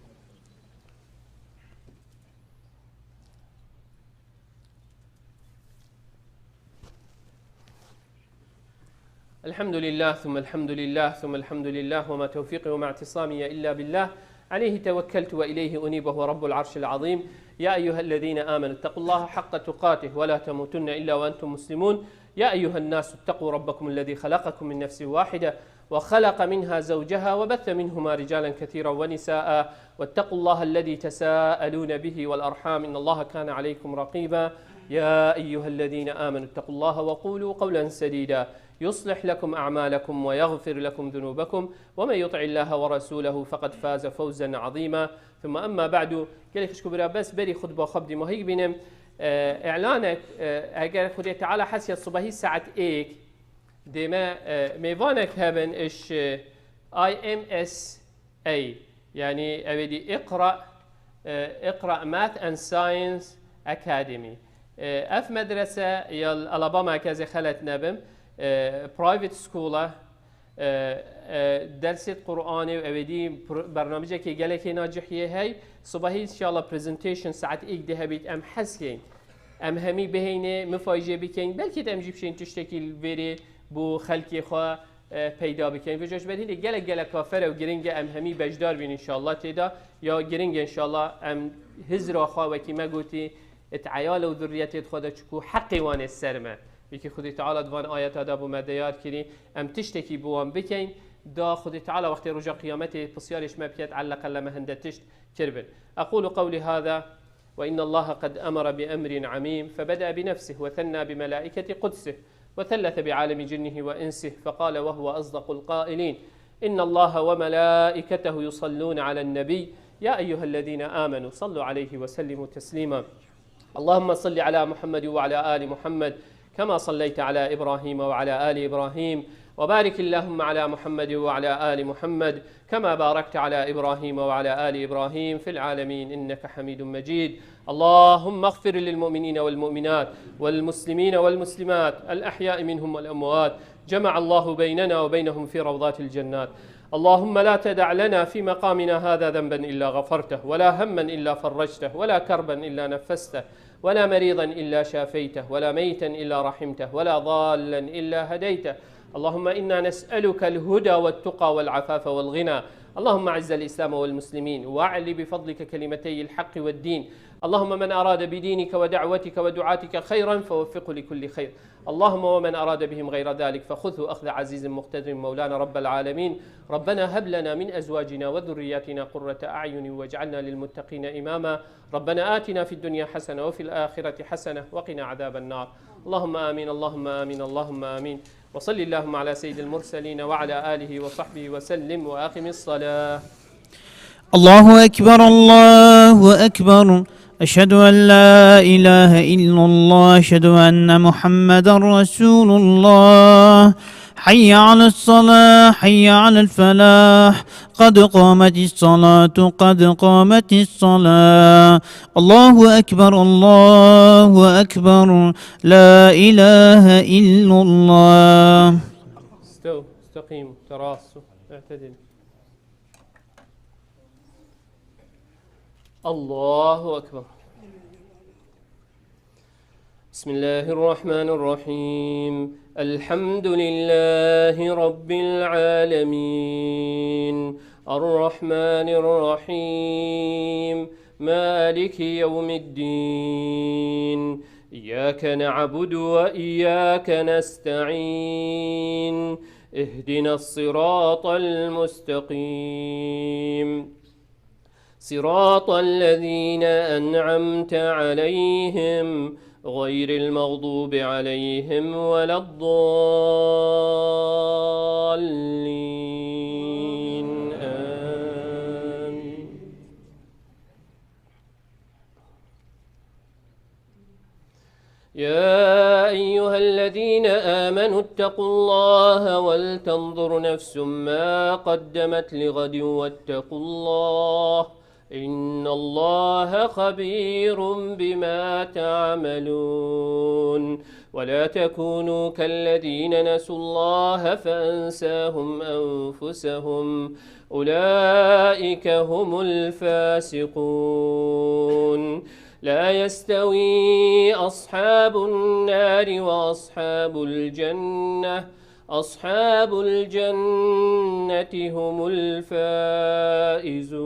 الحمد لله ثم الحمد لله ثم الحمد لله وما توفيقي وما اعتصامي إلا بالله عليه توكلت وإليه أنيب وهو رب العرش العظيم. يا أيها الذين آمنوا اتقوا الله حق تقاته ولا تموتن إلا وأنتم مسلمون. يا أيها الناس اتقوا ربكم الذي خلقكم من نفس واحدة وخلق منها زوجها وبث منهما رجالا كثيرا ونساء واتقوا الله الذي تساءلون به والأرحام إن الله كان عليكم رقيبا. يا أيها الذين آمنوا اتقوا الله وقولوا قولا سديدا يصلح لكم أعمالكم ويغفر لكم ذنوبكم ومن يطع الله ورسوله فقد فاز فوزا عظيما. ثم أما بعد، gelek xişk û bira, bes berî xutba xwe bi dîmahî bînim. E, îlanek, e, eger Xwedê Teala hesiya sibahî saet êk dême, e, mêvanek hebin iş, e, I M S A, yani ev ê dî Iqra, e, Iqra Math and Science Academy. E, ev medrese ya li Alabama, ke ez ê xelet nebim, e, private school e, e, e, dersê Qur'anê û ew ê dî pr-, bernamecekê gelekê nacihiyê hey. Sibahî inşallah presentation saet êk de hebît, em hez keyin. Em hemî bihênê, mifayjê bikeyin. Belkî de em jî bişên tiştekî li vêrê bo xelkê xwe, e, peyda bikeyin. Vêca ji ber hînê gelek gelek kafer e û giring e em hemî beşdar bîn inşallah têda. Ya giring e inşallah em hizra xwe wekî me gotî, it eyal û zurriyetê xwe de çikû heqê wan ê ser me. Wekî Xwedê Teala di van ayeta de bo me diyar kirî, em tiştekî bo wan bikeyin. Da Xwedê Teala wextê roja qiyametê pisyarê ji me biket, elleqelle me hinde tişt kiribin. أقول قولي هذا وإن الله قد أمر بأمر عميم فبدأ بنفسه وثنى بملائكة قدسه وثلث بعالم جنه وإنسه فقال وهو أصدق القائلين إن الله وملائكته يصلون على النبي يا أيها الذين آمنوا صلوا عليه وسلموا تسليما. اللهم صل على محمد وعلى آل محمد كما صليت على إبراهيم وعلى آل إبراهيم وبارك اللهم على محمد وعلى آل محمد كما باركت على إبراهيم وعلى آل إبراهيم في العالمين إنك حميد مجيد. اللهم اغفر للمؤمنين والمؤمنات والمسلمين والمسلمات الأحياء منهم والأموات جمع الله بيننا وبينهم في روضات الجنات. اللهم لا تدع لنا في مقامنا هذا ذنبا إلا غفرته ولا هما إلا فرجته ولا كربا إلا نفسته ولا مريضا إلا شافيته ولا ميتا إلا رحمته ولا ضالا إلا هديته. اللهم إنا نسألك الهدى والتقى والعفاف والغنى. اللهم أعز الإسلام والمسلمين وأعل بفضلك كلمتي الحق والدين. اللهم من أراد بدينك ودعوتك ودعاتك خيرا فوفقه لكل خير. اللهم ومن أراد بهم غير ذلك فخذه أخذ عزيز مقتدر مولانا رب العالمين. ربنا هب لنا من أزواجنا وذرياتنا قرة أعين واجعلنا للمتقين إماما. ربنا آتنا في الدنيا حسنة وفي الآخرة حسنة وقنا عذاب النار. اللهم آمين، اللهم آمين، اللهم آمين. وصل اللهم على سيد المرسلين وعلى آله وصحبه وسلم وأقم الصلاة. الله أكبر، الله أكبر. أشهد أن لا إله إلا الله، أشهد أن محمدا رسول الله. حي على الصلاة، حي على الفلاح. قد قامت الصلاة، قد قامت الصلاة. الله أكبر، الله أكبر. لا إله إلا الله. استو، استقيموا، تراصوا، اعتدلوا. الله أكبر. بسم الله الرحمن الرحيم. الحمد لله رب العالمين. الرحمن الرحيم. مالك يوم الدين. إياك نعبد وإياك نستعين. اهدنا الصراط المستقيم. صراط الذين أنعمت عليهم غير المغضوب عليهم ولا الضالين. آمين. يا أيها الذين آمنوا اتقوا الله ولتنظر نفس ما قدمت لغد واتقوا الله إن الله خبير بما تعملون. ولا تكونوا كالذين نسوا الله فأنساهم أنفسهم أولئك هم الفاسقون. لا يستوي أصحاب النار وأصحاب الجنة. أصحاب الجنة هم الفائزون.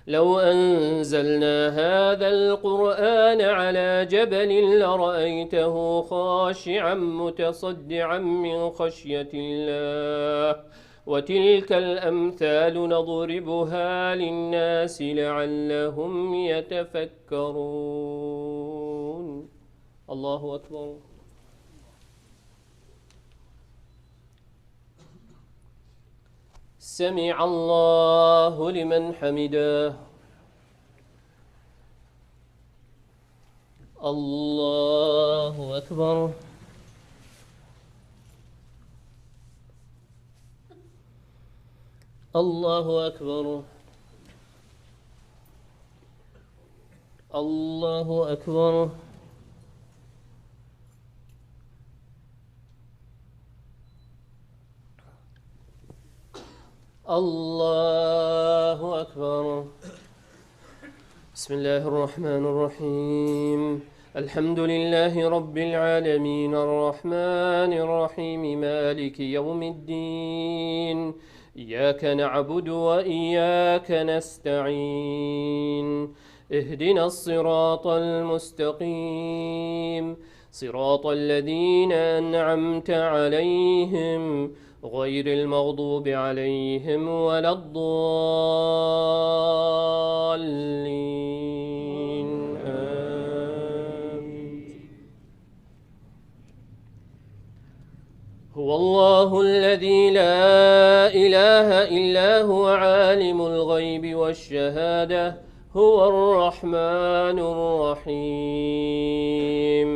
لو أنزلنا هذا القرآن على جبل لرأيته خاشعا متصدعا من خشية الله، وتلك الأمثال نضربها للناس لعلهم يتفكرون. الله أكبر. سمع الله لمن حمده. الله أكبر. الله أكبر. الله أكبر. الله أكبر. بسم الله الرحمن الرحيم. الحمد لله رب العالمين، الرحمن الرحيم، مالك يوم الدين، إياك نعبد وإياك نستعين، اهدنا الصراط المستقيم، صراط الذين أنعمت عليهم، غير المغضوب عليهم ولا الضالين. آمين. هو الله الذي لا إله إلا هو عالم الغيب والشهادة، هو الرحمن الرحيم.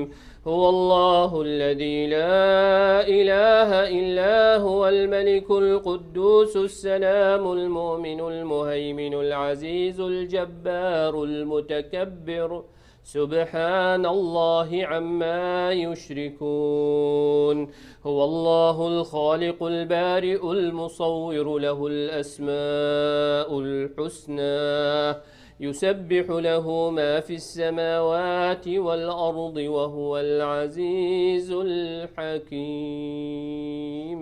هو الله الذي لا إله إلا هو الملك القدوس السلام المؤمن المهيمن العزيز الجبار المتكبر. سبحان الله عما يشركون. هو الله الخالق البارئ المصور، له الأسماء الحسنى، يسبح له ما في السماوات والأرض وهو العزيز الحكيم.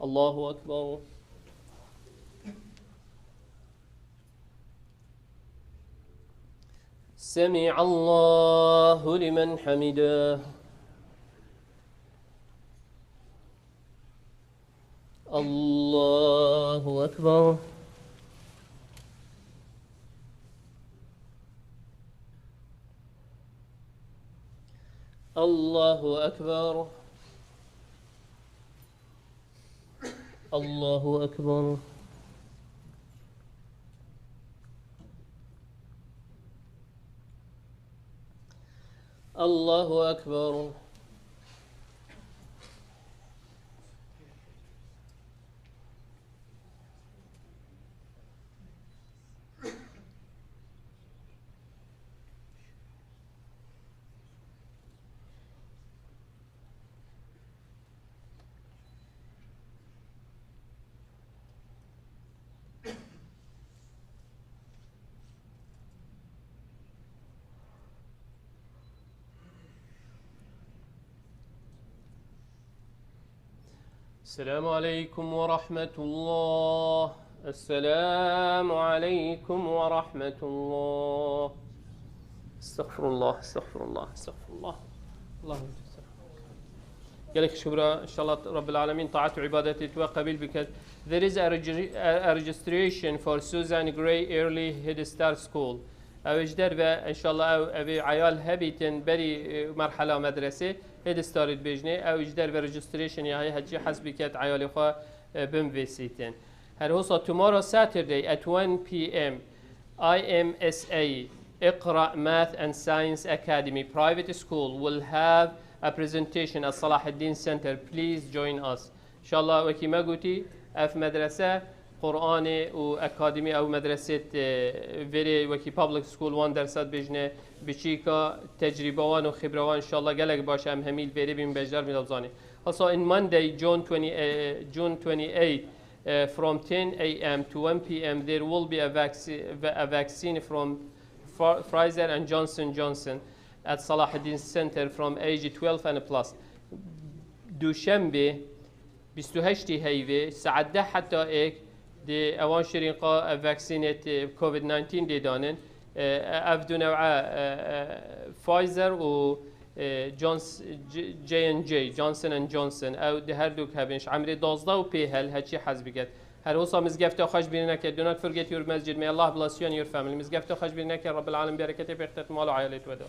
الله أكبر. سمع الله لمن حمده. الله أكبر. الله أكبر. الله أكبر. الله أكبر. السلام عليكم ورحمة الله. السلام عليكم ورحمة الله. استغفر الله، استغفر الله، استغفر الله. اللهم Gelek şükür, inşallah Rabbil Alemin taat û ibadetê tu qebîl biket. There is a, regi- a, a registration for Susan Gray Early Head Start School. Ew ji derve, inşallah ew, ev ê eyal hebîtin berî, e, merhela medresê, Head Start dibêjinê. Ew ji derve registration ya heye, heçî hez biket eyalê xwe, e, bim vê sîtin. Her hosa tomorrow Saturday at one p.m. I M S A, Iqra Math and Science Academy Private School will have a presentation at Salahaddin Center. Please join us. Înşallah wekî me gotî, ev medrese Qur'anê û akademî ew medresê, e, vêrê wekî public school wan dersa dibêjine, biçîka tecrîbe wan û xibra wan înşallah gelek baş e, em hemî li vêrê bîn beşdar bîn ew zanî. Hasa in Monday, June twenty, eh, June twenty-eight, eh, from ten a m to one p m, there will be a, vacci- a vaccine from Pf- Pfizer and Johnson Johnson at Salahaddin Center from age twelve and plus. Duşembe, bîst û heştê heyvê, saet deh heta êk, dê ewan şirînqa ev vaksînê covid nineteen dê danin. E, ev du new'a, e, e, Pfizer û, e, Johns-, J-, J and J, Johnson and Johnson, ew di her dûk hebin. Ji emrê duwazdeh û pê hel, heçî hez biket. Her hosa mizgefta xweş bîrî neke. Do not forget your masjid. May Allah bless you and your family. Mizgefta xweş bîrî neke. Rabbil Alem bereketê pêxtet mal û ayalê we de.